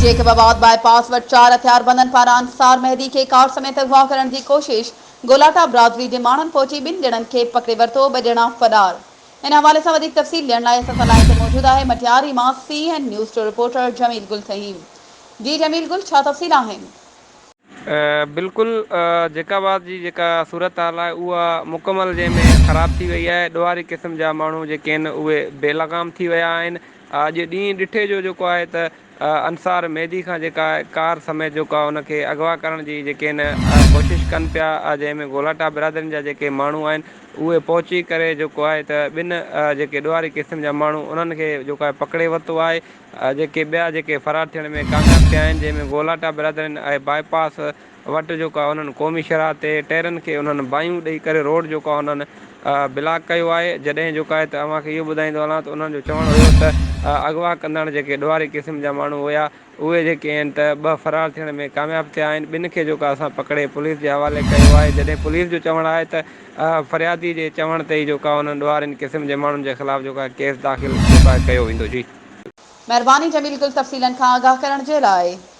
Jacob آباد باء پاس وٽ چار هٿياربندن پاران انصار مهدي کي ڪار سميت اغوا ڪرڻ جي ڪوشش، گولاٽا برادري جي ماڻهن پهچي ٻن ڄڻن کي پڪڙي ورتو، ٻه ڄڻا فرار. ان حوالي سان وڌيڪ تفصيل ڏيڻ لاء اسان سان لائين تي موجود آهي مٽياري مان سي اين نيوز جو رپورٽر جميل گل ٿهيم. جي جميل گل ڇا تفصيل آهن؟ بلڪل جيڪب آباد جي جيڪا صورتحال آهي اها مڪمل جنهن ۾ خراب ٿي وئي آهي ڏوهاري قسم جا ماڻهو جيڪي آهن اهي بي لغام ٿي ويا آهن اڄ ڏينهن ڏٺي جو جيڪو آهي ته انصار مهدي کان جيڪا ڪار سميت جيڪو آهي ان کي اغوا ڪرڻ جي جيڪي آهن ڪوشش ڪن پيا جنهن ۾ گولاٽا برادرين جا جيڪي ماڻهو آهن اهي پهچي ڪري جيڪو آهي ته ٻن جيڪي ڏوهاري قسم جا ماڻهو انهن کي جيڪو آهي پڪڙي ورتو آهي جيڪي ٻيا جيڪي فرار ٿيڻ ۾ ڪامياب ٿيا آهن جنهن ۾ گولاٽا برادرين ۽ باء پاس وٽ جيڪو آهي انهن قومي شاهراهه تي ٽيرن کي انهن باهيون ڏئي ڪري روڊ جيڪو آهي انهن بلاڪ ڪيو آهي جڏهن جيڪو آهي ته اوهان کي اهو ٻڌائيندو هلان ته انهن جو چوڻ هيو ته اغوا ڪندڙ جيڪي ڏوهاري قسم جا ماڻهو هيا اهي جيڪي آهن ته ٻه فرار ٿيڻ ۾ ڪامياب ٿيا آهن، ٻن کي جيڪو اسان پڪڙي پوليس جي حوالي ڪيو آهي، جڏهن پوليس جو چوڻ آهي ته فريادي جي چوڻ تي ئي جيڪو آهي انهن ڏوهارين قسم جي ماڻهن جي خلاف جيڪو آهي ڪيس داخل جيڪو آهي ڪيو ويندو جي. مهرباني جميل گل تفصيلن کان آگاهه ڪرڻ جي لاء.